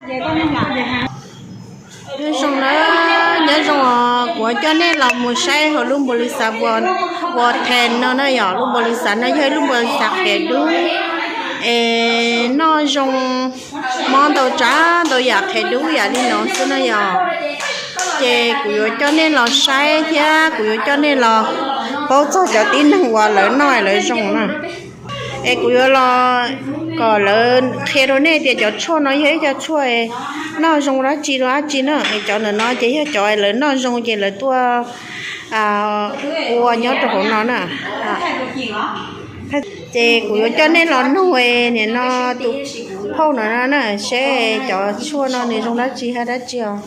Nyob zoo na, nyob zoo os, kuv yuav coj nej los mus saib hauv lub npaum li xav Vuas Then no na yom. Lub npaum li xav no yog ib lub npaum li xav qhiav dub es noj zoo, mob ntau tsav ntau yam qhiav dub yam li no xwb na yom. Ces kuv yuav coj nej los saib thiab kuv yuav coj nej los paub txog cov tib neeg uas lawv noj lawv zoo na. Es kuv yuav los kom lawv qhia rau nej tias cov tshuaj no yog ib co tshuaj noj zoo dab tsi rau dab tsi na. Es cov ntawm no ces yog cov lawv noj zoo ces lawv tuaj ua nyob rau hauv no na. Ces kuv yuav coj nej los nug nim no tus phauj no na, seb cov tshuaj no nws zoo dab tsi hab dab tsi os.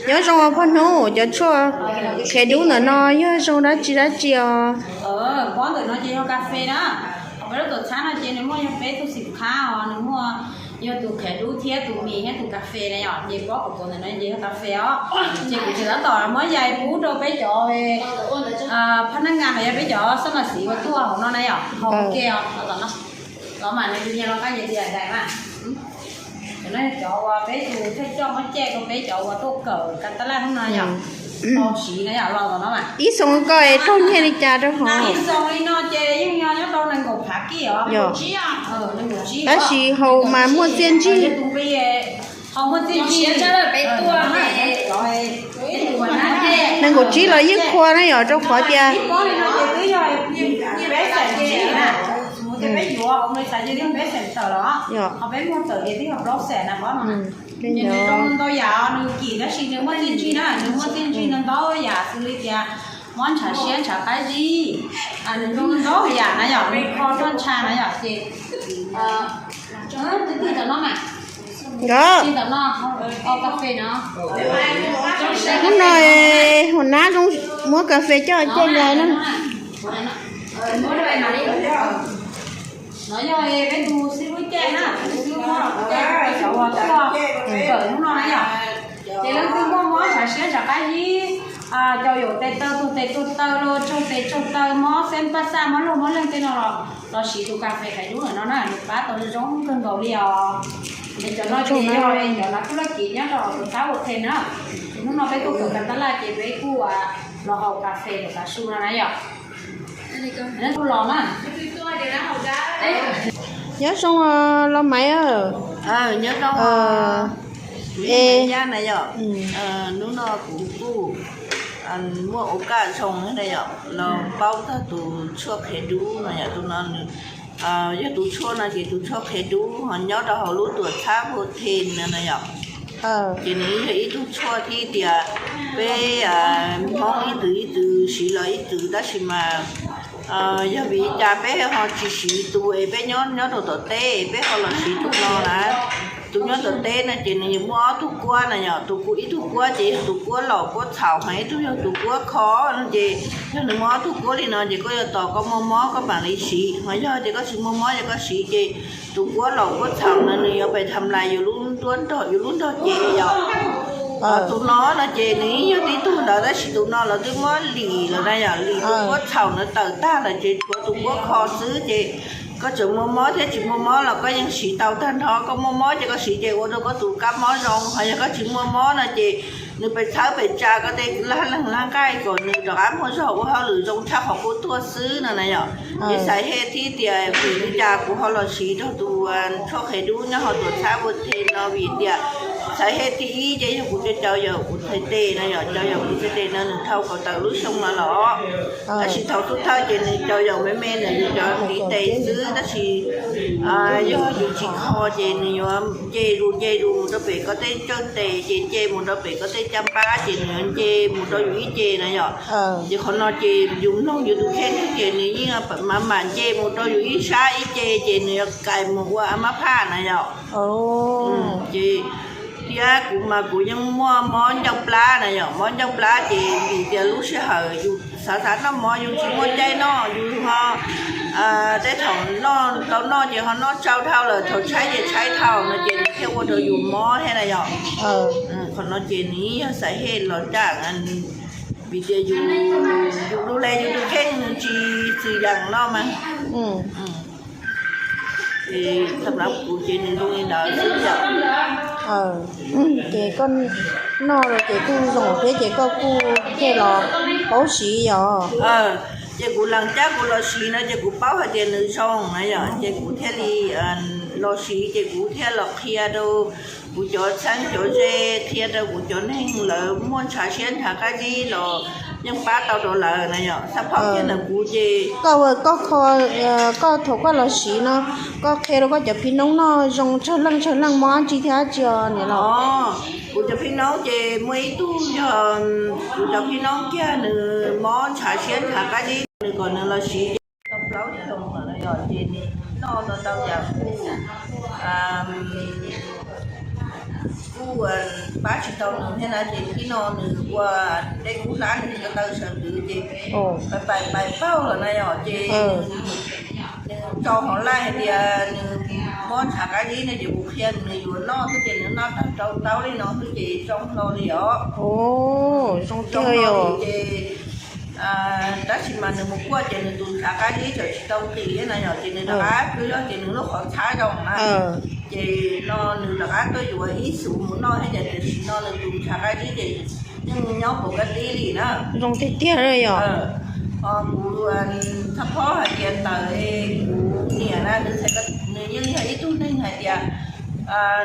Nyob zoo os phooj ywg, cov tshuaj qhiav dub ntawm no yog zoo dab tsi dab tsi os? Pob ntawm no ces yog kas fes na. Peb lub tuam txhab no ces nws muaj yog peb tug xim qhab os, nws muaj yog tus qhiav dub thiab tus mis thiab tus kas fes na yom. Ces pob kom kom ntawm no ces yog kas fes os. Ces kuv tseem tab tom muab yais pub rau peb cov phab nab ngas los yog peb cov xab mas xiv uas tuaj hauv no na yom, haus ua ke os. Los mas nws nyias los nqa nyias tus yam dais mas. Cov no yog cov uas peb tus thawj coj muab caij rau peb cov uas tuaj kawm kas tas laj hnub no yom. Los siv na yom, los tom no mas. Ib xoo koj raug nyiaj li cas rau hauv? Ib xoo li no ces yeej yog nyob rau nees nkaum phav kij os. Tab sis haus mas muaj txiaj ntsig. Haus muaj txiaj ntsig. Nees nkaum tsib los yeej qhua na yom, rau qhov tias peb yuav peb xees tawm los, ho peb muag tawm ces twb yog plaub xees na pob no. Ces nws zoo ntau yam, nws kim tab sis nws muaj txiaj ntsig na, nws muaj txiaj ntsig ntau ntau yam xws li tias mob ntshav siab ntshav qab zib, nws zoo ntau yam na yom, nws kho tuaj ntsha na yom ces. Nkawd, hnub no hua nab zoo muab kas fes coj caij lais na. No yog peb tus xib hwb caij na, tus xib hwb muab los caij rau cov uas tuaj kawm hnub no na yom. Ces leej twg muaj mob ntshav siab ntshav qab zib, cau yaum tes taw, tus tes tuag taw los, tsaug tes tsaug taw, mob xeeb paj xaj, mob laug mob leeg tej no los, los siv tus kas fes qhiav dub ntawm no na, nws pab tau zoo kawg nkaus li os. Es cov no ces yog cov lav kub laj kiv nyob rau hauv tuam txhab Vuas Then na. Ces hnub no peb tuaj kawm kas tas laj ces peb kuj los haus kas fes ntawm tav su no na yom. Los na. Nyob zoo los Maiv. Nyob zoo. Es na yom, hnub no kuv kuj muaj ua kaj zoo na yom, los paub txog tus tshuaj qhiav dub no yom, tus no yog tus tshuaj no ces tus tshuaj qhiav dub ho nyob rau hauv lub tuam txhab Vuas Then no na yom. Ces nws yog ib tug tshuaj thiab tias peb Hmoob ib txwm ib txwm siv los ib txwm tab sis mas yog vim li cas peb ho tsis siv tus es peb nyob nyob rau tom teb, peb ho los siv tus no na. Tus nyob tom teb no ces nws muaj ob tug kuab na yom, tus kuab, ib tug kuab ces yog tus kuab laus kuab txhaum, ho ib tug yog tus kuab kho no ces yog nws muaj ob tug kuab li no ces koj yuav tos koj muaj mob koj mam li siv, ho yog tias koj tsis muaj mob ces koj siv ces tus kuab laus kuab txhaum no nws yuav pes tham lais yus lub nruab nrog yus lub nrog ces yom. Tus no no ces nws yeej yog tib tug ntawd tab sis tus no lawv twb muab lim lawm na yom, lim tus kuab txhaum ntawd tawm tag lawm ces tshuav tus kuab kho xwb ces koj tseem muaj mob thiab tsis muaj mob los koj yeej siv tau tag nrho. Koj muaj mob ces koj siv ces ua rau koj tus kab mob zoo, ho yog koj tsis muaj mob no ces nws pes txhawb pes tsa koj tej laj leeg laj nqaij kom nws rov qab muaj zog ua hauj lwm zoo tshaj qhov kuv tuaj xwb no na yom. Ces xav hej thiab tias vim li cas kuv ho los siv rau tus tshuaj qhiav dub nyob hauv tuam txhab Vuas Then no vim tias xav hej thib ib ces yog kuv cov cauv yawm kuv txhais tes no yom, cauv yawm kuv txhais tes no nws dhau kaum tawm lub xyoo no los, tab sis thaum xub thawj ces nws cauv yawm me me ntawm yus cov ntiv tes xwb tab sis yog yus tsis kho ces nws yuav nce zus nce zus mus rau pem koj tej caj tes ces nce mus rau pem koj tej caj npab ces nws yuav nce mus rau yus ib ce na yom. Ces qhov no ces yus mloog yus tus kheej xwb ces nws yeej mam mam nce mus rau yus ib sab ib ce ces nws yuav kais mus ua a mab phaj na yom. Ces thiab kuv mas kuv yeej muaj mob ncauj plab na yom, mob ncauj plab ces vim tias lub sij hawm yus xav xav noj mov yus tsis muaj caij noj yus ho tej thaum noj tau noj ces ho noj tsau dhau lawm, thaum tshaib ces tshaib dhau no ces nws thiaj ua rau yus mob thiab na yom. Qhov no ces nws yeej yog xav hej los caj vim tias yus, yus du le yus tus kheej nws tsis txwm yeem no mas. Ces tham lab kuv ces nws zoo li ntawd xwb yom. Ces koj noj los ces kuj zoo thiab ces koj kuj thiaj los paub siv yom? Ces kuv lees cab kuv los siv no ces kuv paub hais tias nws zoo na yom, ces kuv thiaj li los siv ces kuv thiaj los qhia rau kuv cov txheeb cov ze, qhia rau kuv cov neeg lawv muaj ntshav siab ntshav qab zib los yeej pab tau rau lawv na yom. Xab phob thiab ntawm kuv ces koj, koj kho, koj thaum koj los siv no, koj qhia rau koj cov phim noob noj zoo tsawg leej tsawg leej mob dab tsi thiab tsis niam los? Kuv cov phim noob ces muaj ib tug yog kuv cov phim noob kiag nws mob ntshav siab ntshav qab zib, nws kom nws los siv ces tau plaub xyoos lawm no yom, ces nws noj no tau yam kuj kuj pab tsis tau nws thiab na, ces tib no nws ua dej kub hlab nws ko taw sawv ntxov ces pais pais paug lawm na yom, ces nws tso hauv live hais tias nws mob ntshav qab zib no ces kuv qhia nws yuav noj xwb ces nws noj tag rau taub li no xwb ces zoo hlo li os. Zoo tiag yom. Ces tab sis mas nws mus kuaj ces nws tus ntshav qab zib tseem tsis tau nqis thiab na yom, ces nws rov qab pw zog ces nws lub qhov txhab zoo na. Ces no nws rov qab tuaj yuav ib xus mus noj thiab ces tam sim no nws tus ntshav qab zib ces yeej nyob pom kab tib li na. Zoo tiag tiag yom. Kuv txhaj phob hais tias ntawm kuv niam na, nws yeej yog ib tug neeg hais tias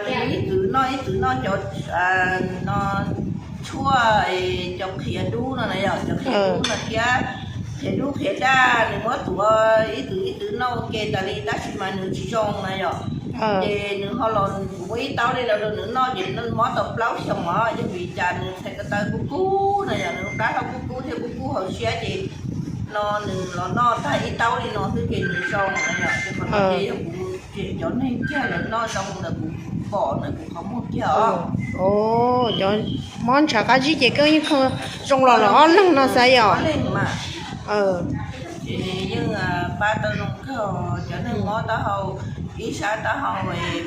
nws ib txwm noj ib txwm noj cov no tshuaj cov qhiav dub no na yom, cov qhiav dub no thiab qhiav dub qhiav daj nws muab tuav ib txwm ib txwm noj ua ke tas li tab sis mas nws tsis zoo na yom. Ces nws ho los kuv muab ib taub li los rau nws noj ces nws mob tau plaub xyoos os, yog vim cas nws txhais ko taw kub kub no yom, nws plab hlob kub kub thiab kub kub hauv siab ces no nws los noj tag ib taub li no xwb ces nws zoo na yom. Ces qhov no ces yog kuv cov neeg kiag lawv noj zoo ntawm kuv pom ntawm kuv qhov muag kiag os. Cov mob ntshav qab zib ces koj yeej zoo los lawm ob leeg no xav yom? Ces yeej pab tau zoo kawg, cov neeg mob taub hau ib sab taub hau,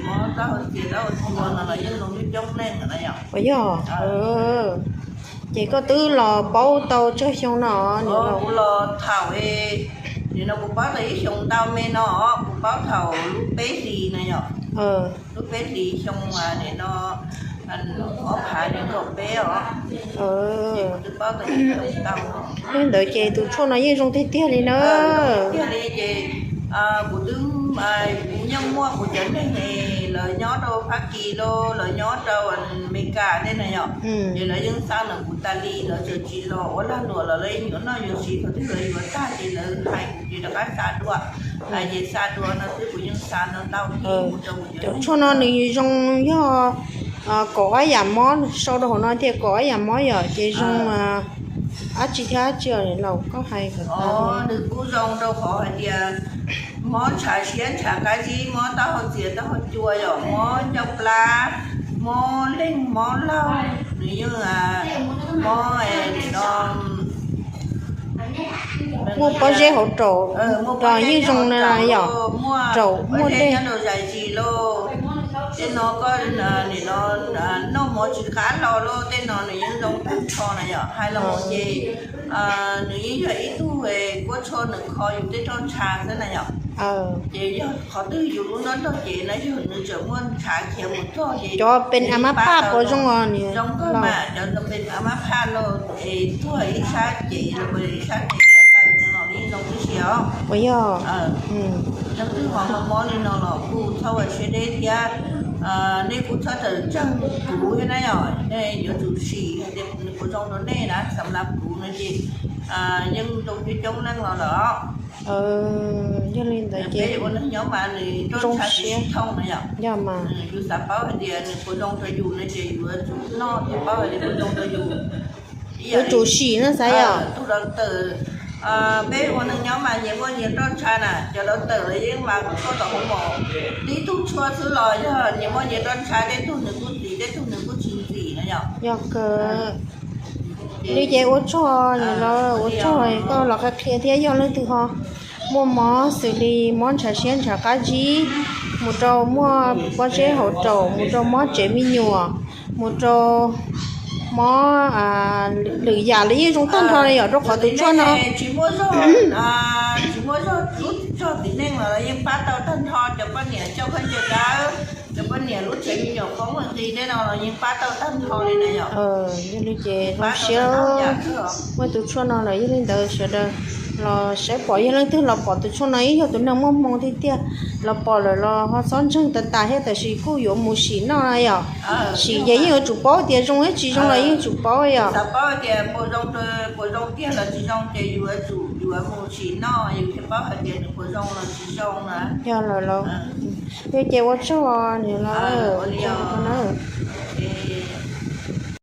mob taub hau txias taub hau cua no los yeej zoo coob coob leej na yom. Ua yog, ces koj twb los paub tau tsawg xyoo no? Kuv los thaum, nim no kuv paub tau ib xyoo ntau me no, kuv paub thaum lub peb hlis na yom. Lub peb hlis xyoo nim no ob phav nees nkaum peb os. Ces kuv twb paub tau ib xyoo ntau. Yog li ntawd ces tus tshuaj no yeej zoo tiag tiag li na. Tiag li ces kuv twb, kuv yeej muaj kuv cov neeg lawv nyob rau Fab Kis los lawv nyob rau Amelikas tej na yom, ces lawv yeej xa ntawm kuv tas li, lawv txawm tsis los ua lag luam los lawv yuav noj yuav siv, thaum twg lawv yuav tag ces lawv hais kuv ces rov qab xa dua, hais ces xa dua no xwb, kuv yeej xa no ntau mus rau kuv cov. Cov tshuaj no nws zoo yog kaum ob yam mob, sau rau hauv no tias kaum ob yam mob yom, ces zoo dab tsi thiab dab tsi los koj hais kom tau. Nws kuj zoo rau qhov hais tias mob ntshav siab ntshav qab zib, mob taub hau txias taub hau cua yom, mob ncauj plab, mob leeg mob laug, nws yeej mob nim no muaj pob zeb hauv raum los yeej zoo na yom, raum muaj dej nyob rau zais zis lauj, tej no koj nim no noj mov tsis qab hlo lauj, tej no nws yeej zoo tag nrho na yom. Hais los ces nws yeej yog ib tug kuab tshuaj nws kho yus tej roj ntsha xwb na yom. Ces yog qhov twg yus lub nrob nrog cev na yog nws tseem muaj ntshav khiav mus txog ces cov pes a mab phaj puas zoo os? Zoo kawg mas, cov pes a mab phaj lauj, es tuag ib sab cev los ib sab cev sab taw no los yeej zoo tib si os. Puas yog? Leej twg ho mob mob li no los kuj txhob ua siab deb thiab, nej kuj txhob tawm tsam kuv thiab na yom, nej yuav tsum sim hais tias nws puas zoo rau nej na, xam lab kuv no ces yeej zoo coob coob leej los lawm os. Yog li ntawd ces peb ua neeg nyob mas nws roj ntsha tsis thooj na yom. Yog mas, yus xav paub hais tias nws puas zoo rau yus no ces yuav tsum noj thiaj paub hais tias puas zoo rau yus. Yuav tsum sim no xav yom. Tus doctor, peb ua neeg nyob mas nyias muaj nyias roj ntsha na, cov doctor lawv yeej mas tshuaj tom hauv mom, tib tug tshuaj xwb los yog nyias muaj nyias roj ntsha, tej tug nws kuj ntxim tej tug nws kuj tsis ntxim na yom. Yog kawg. Li ces ua tsaug, ua tsaug koj los qhia qhia thiab, yog leej twg ho muaj mob xws li mob ntshav siab ntshav qab zib, mus rau muaj pob zeb hauv raum, mus rau mob tsev me nyuam, mus rau mob lwm yam los yeej zoo tag nrho li yom, rau qhov tus tshuaj no tsis muaj zog, tsis muaj zog lub zog txiv neej los yeej pab tau tag nrho cov poj niam coj khaub ncaws dawb, Cov poj niam lub tsev me nyuam poob nqi tej no los yeej pab tau tag nrho li na yom. Yog li ces zoo siab muaj tus tshuaj no lawm, yog li ntawd sawv daws los saib pom, yog leej twg los pom tus tshuaj no ib yog tus neeg muaj hmoo tiag tiag, los pom lawm los ho txhob ntseeg tas tas thiab, tab sis kuj yuav mus sim noj yom. Sim ces yeej yuav tsum paub tias zoo thiab tsis zoo los yeej yuav tsum paub yom. Xav paub tias puas zoo, puas zoo tiag los tsis zoo ces yuav tsum yuav mus sim noj yus thiaj paub hais tias nws puas zoo los tsis zoo na. Yog lawm los, yog ces ua tsaug niam laus na.